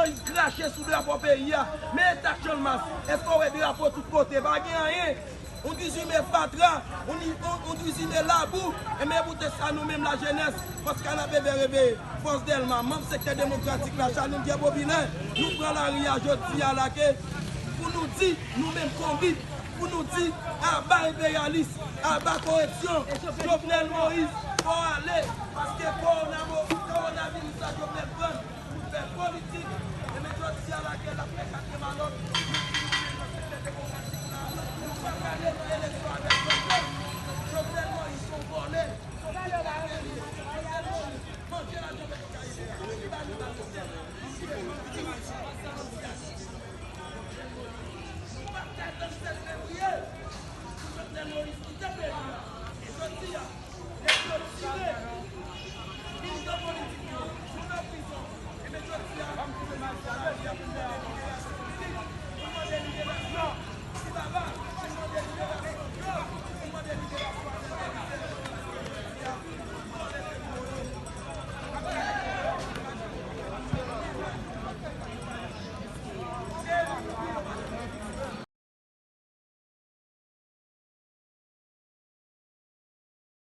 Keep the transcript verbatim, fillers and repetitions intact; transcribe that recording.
Moïse krache sou drapo peyi a. Men eta Channmas, èske w wè drapo tout kote? Pa gen anyen. On dizuit me fatra, on, on, on dizuit me labou. E men poutèt sa nou menm lajenès, fòs Kanapevè reveye, fòs Dèlma, manm sektè demokratik la, Chanèl Dye Popilè, nou pran lari a jodi a la ke pou nou di nou menm konbit, pou nou di aba enperyalis, aba koripsyon, Jovenel Moïse, fò ale, paske kowona-, kowonaviris la Jovenel pran, pou fè politik. E men jodi a la ke l ap fè katriyèm alòd, nou